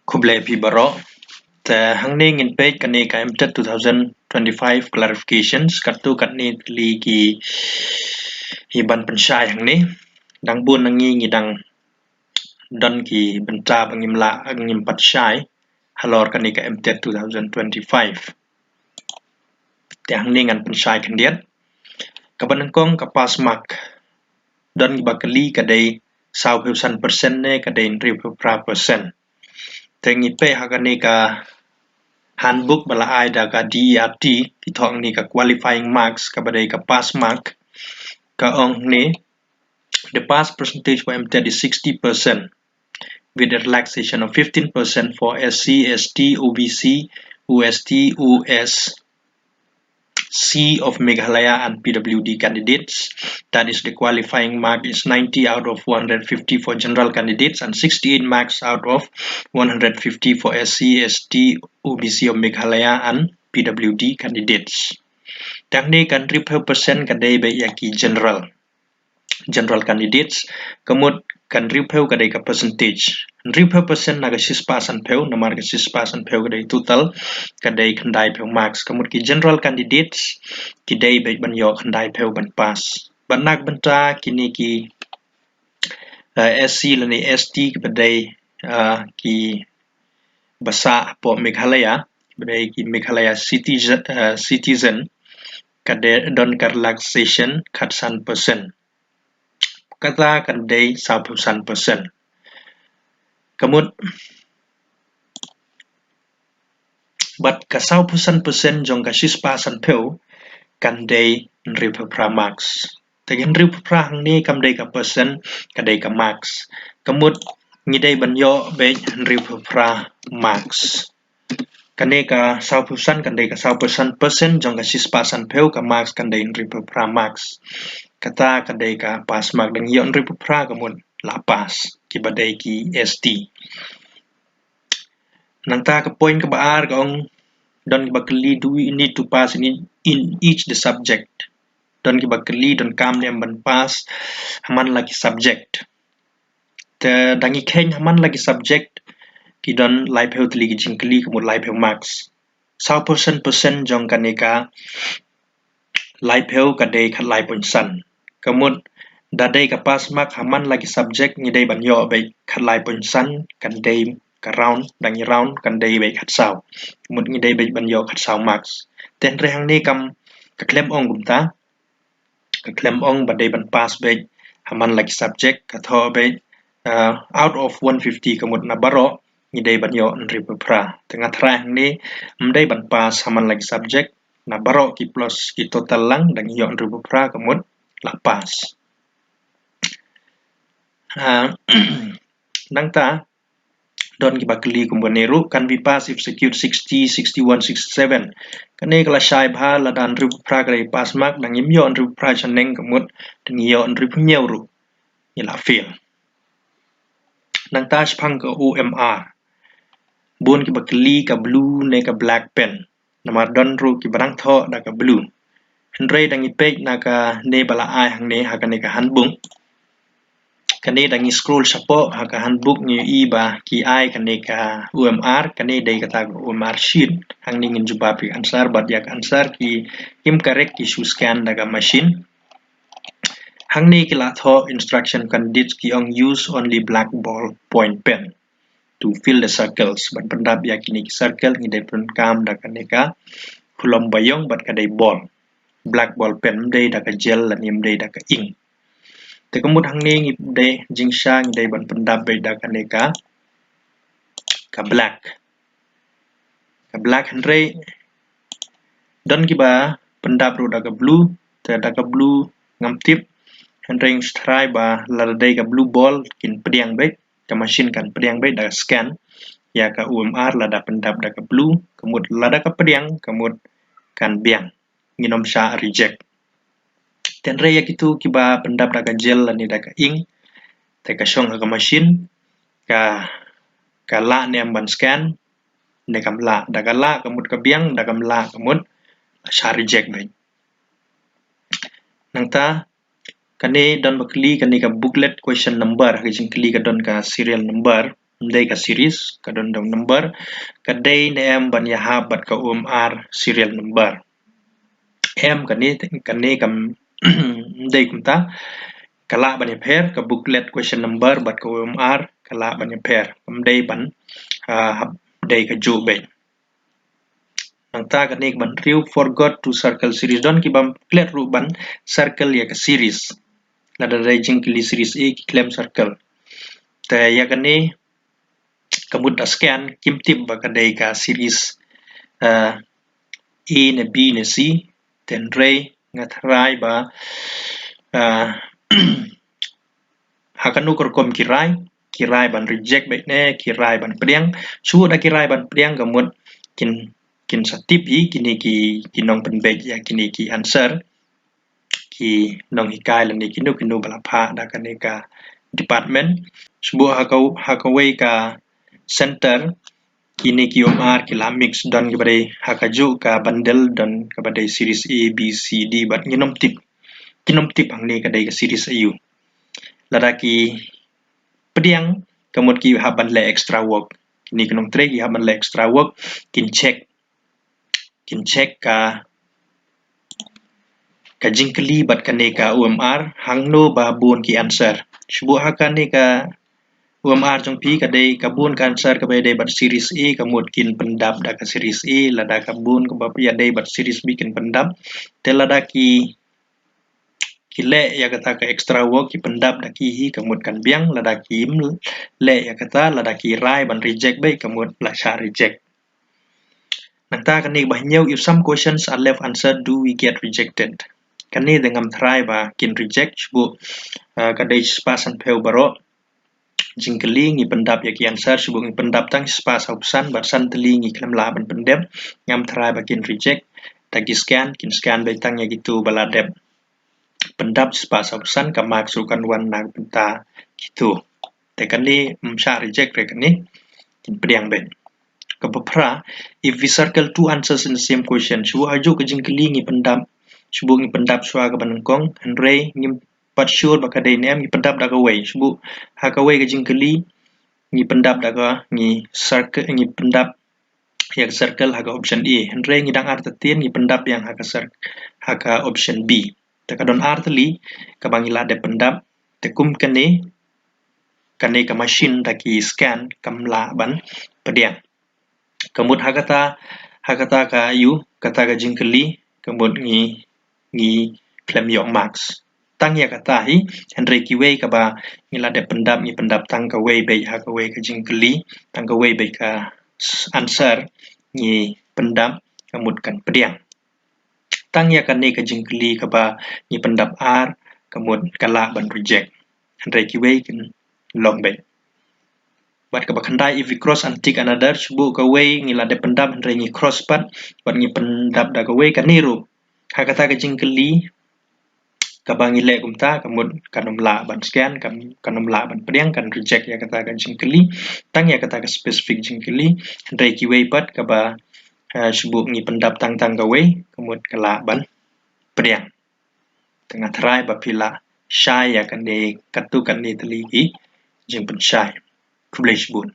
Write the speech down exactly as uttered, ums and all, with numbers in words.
Khublei phi baroh. Te hangne ngin peit kane ka MTET two thousand twenty-five clarifications, katto katne tylli ki hi ban pynshai hangne. Dang bun na ngi ngi dang don ki bynta ba ngim lah, ngim pat shai halor kane ka MTET two thousand twenty-five. Te hangne ngan pynshai khyndiat. Kaba nyngkong ka pass mark. Don kiba kylli ka dei sawphew san percent ne ka dei hynriewphew phra percent. Te ngi peit ha kane ka handbook ba la ai da ka DERT, ki thoh hangne ka qualifying marks kaba dei ka pass mark. Ka ong hangne, the pass percentage for MTET is sixty percent, with a relaxation of fifteen percent for SC, ST, OBC, OST, OS, C of Meghalaya and PWD candidates. That is, the qualifying mark is ninety out of one hundred fifty for general candidates and sixty-eight marks out of one hundred fifty for SC, ST, OBC of Meghalaya and PWD candidates. Te hangne ka hynriewphew percent ka dei beit ïa ki general, general candidates. Ka mut ka hynriewphew ka dei ka percentage. Hynriewphew percent na ka shispah sanphew, namar ka shispah sanphew ka dei total, ka dei khyndaiphew marks. Ka mut ki general candidates ki dei beit ban ïoh khyndaiphew ban pass. Bad na ka bynta kine ki, eh, SC lane ST kiba dei, eh, kiba sah hapoh Meghalaya, kiba dei ki Meghalaya citizen, eh, citizen, ka dei don ka relaxation khatsan percent. Kata kan dei sawphew san percent. Ka mut, bad ka sawphew san percent jong ka shispah sanphew kan dei hynriewphew phra marks. Te hynriewphew phra hangne kam dei ka percent, ka dei ka marks. Ka mut ngi dei ban ïoh beit hynriewphew phra marks. Kane ka sawphew san kan dei ka sawphew san percent jong ka shispah sanphew, ka marks kan dei hynriewphew phra marks. Kata ka dei ka pass mark, dang ïoh hynriewphew phra ka mut la pass, kiba dei ki ST. Nangta ka point kaba ar ka ong, don kiba kylli, do we need to pass in, in each the subject? Don kiba kylli, donkam ne em ban pass ha man la ki subject? Te dang ïa kheiñ ha man la ki subject, ki don laiphew tylli ki jingkylli, ka mut laiphew marks. Sawphew san percent jong kane ka laiphew ka dei khatlai point san. Ka mut da dei ka pass mark ha man la ki subject, ngi dei ban ïoh beit khatlai point san, kan dei ka round, dang ïa round kan dei beit khatsaw. Ka mut ngi dei beit ban ïoh khatsaw marks. Te hynrei hangne kam, ka khlem ong kumta. Ka khlem ong ba dei ban pass beit ha man la ki subject, ka thoh beit, uh, out of one fifty, ka mut na baroh ngi dei ban ïoh hynriewphew phra. Te nga tharai hangne ym dei ban pass ha man la ki subject, na baroh ki plus ki total lang, dang ïoh hynriewphew phra ka mut la pass. Ah, nangta don kiba kylli kumba ne ruh, can we pass if secured sixty, sixty-one, sixty-seven? Kane ka la shai bha, lada hynriewphew phra ka dei pass mark, dang ym ïoh hynriewphew phra shaneng, ka mut dang ïoh hynriewphew hynñiew ruh ngi la fail. Nangta shaphang ka OMR, bun kiba kylli ka blue ne ka black pen. Namar don ruh kiba dang thoh da ka blue. Hynrei dang ïa peit na kane ba la ai hangne ha kane ka handbook. Kane dang ïa scroll shapoh ha ka handbook ngi ïohi ba ki ai kane ka OMR, kane dei kata ka OMR sheet. Hangne ngin jubab ïa ka answer, bad ïa ka answer ki, kim correct ki shu scan da ka machine. Hangne ki la thoh instruction, candidates ki ong use only black ball point pen to fill the circles. Ban pyndap ïa kine ki circle ngi dei pynkam da kane ka khlom ba ïong bad ka dei ball. Black ball pen, ym dei da ka gel lane ym dei da ka ink. Te ka mut hangne ngi dei, jingshisha ngi dei ban pyndap beit da kane ka, ka black. Ka black, hynrei don kiba pyndap ruh da ka blue, te da ka blue ngam tip, hynrei nga tharai ba lada dei ka blue ball kin pdiang beit, ka machine kan pdiang beit da ka scan ïa ka OMR lada pyndap da ka blue, ka mut lada ka pdiang, ka mut kan biang, ngin ym shah reject. Te hynrei ïa kito kiba pyndap da ka gel lane da ka ink, te ka shong ha ka machine, ka, ka lah ne em ban scan, ne kam lah, da ka lah ka mut ka biang, da kam lah ka mut shah reject beit. Nangta kane don ba kylli, kane ka booklet question number, ha ka jingkylli ka don ka serial number. ym dei ka series, ka don dong number, ka dei ne em ban ïahap bad ka O M R serial number. Em kane, kane kam, ym dei kumta, ka lah ban ïapher, ka booklet question number bad ka O M R, ka lah ban ïapher. Kam dei ban, ah, hap dei kajuh beit. Nangta kane ka ba hynriew, forgot to circle series. Don ki bym klet ruh ban circle ïa ka series. Lada dei jingkylli series A ki khlem circle. Te ïa kane ka mut da scan kim tip ba ka dei ka series, eh, A ne B ne C. Te hynrei nga tharai ba, eh, ha kano ka rukom ki rai, ki rai ban reject beit ne ki rai ban pdiang. Shuh da ki rai ban pdiang ka mut kin, kin sa tip hi kine ki, ki nongpynbeit ïa kine ki answer, ki nonghikai lane kino kino ba la phah da kane ka department. Shuh ha ka, ha kawei ka center kine ki O M R ki la mix, don ki ba dei ha kajuh ka bundle, don ka ba dei series A, B, C, D, bad ngin ym tip, kin ym tip hangne ka dei ka series aïu. Lada ki pdiang ka mut ki hap ban leh extra work. Kine ki nongtrei ki hap ban leh extra work, kin check, kin check ka, ka jingkylli bad kane ka O M R hangno ba bun ki answer. Shuh ha kane ka O M R jong phi ka dei ka bun ka answer ka ba ïadei bad series A, ka mut kin pyndap da ka series A, lada ka bun ka ba ïadei bad series B kin pyndap. Te lada ki, ki leh ïa kata ka extra work, ki pyndap da ki hi, ka mut kan biang, lada kim leh ïa kata, lada ki rai ban reject beit, ka mut la shah reject. Nangta kane ba hynñiew, if some questions are left answered, do we get rejected? Kane te ngam tharai ba kin reject, shuh, eh, ka dei shispah sanphew baroh jingkylli ngi pyndap ïa ki answer, shuh ngi pyndap tang shispah sawphew san, bad san tylli ngi khlem lah ban pyndep, ngam tharai ba kin reject. Da ki scan, kin scan beit tang ïa kito ba la dep pyndap shispah sawphew san, ka marks ruh kan wan na ka bynta kito. Te kane ym shah reject re kane, kin pdiang beit. Ka ba phra, if we circle two answers in the same question, shuh ha kajuh ka jingkylli ngi pyndap, shuh ngi pyndap shuwa ka ba nyngkong, hynrei ngim pat sure ba ka dei ne em, ngi pyndap da kawei. Shuh ha kawei ka jingkylli ngi pyndap da ka, ngi circle, ngi pyndap ïa ka circle ha ka option A. Hynrei ngi dang artatien ngi pyndap ïa ha ka cir-, ha ka option B. Te ka don artylli ka ba ngi la dep pyndap. Te kum kane, kane ka machine da ki scan kam lah ban pdiang. Ka mut ha kata, ha kata ka ïu, kata ka jingkylli, ka mut ngi, ngi khlem ïoh marks. Tang ïa kata hi, hynrei kiwei ka ba ngi la dep pyndap, ngi pyndap tang kawei beit ha kawei ka jingkylli, tang kawei beit ka s-, answer ngi pyndap, ka mut kan pdiang. Tang ïa kane ka jingkylli ka ba ngi pyndap ar, ka mut ka lah ban reject. Hynrei kiwei kin long beit. Bad ka ba khyndai, if we cross and tick another, shuh kawei ngi la dep pyndap hynrei ngi cross pat, bad ngi pyndap da kawei, kane ruh ha kata ka jingkylli ka ba ngi leh kumta, ka mut kan ym lah ban scan, kan, kan ym lah ban pdiang, kan reject ïa kata ka jingkylli. Tang ïa kata ka specific jingkylli, hynrei kiwei pat ka ba, eh, shuh ngi pyndap tang tang kawei, ka mut ka lah ban pdiang. Te nga tharai ba phi la shai ïa kane, katto katne tylli ki jingpynshai. Khublei shibun.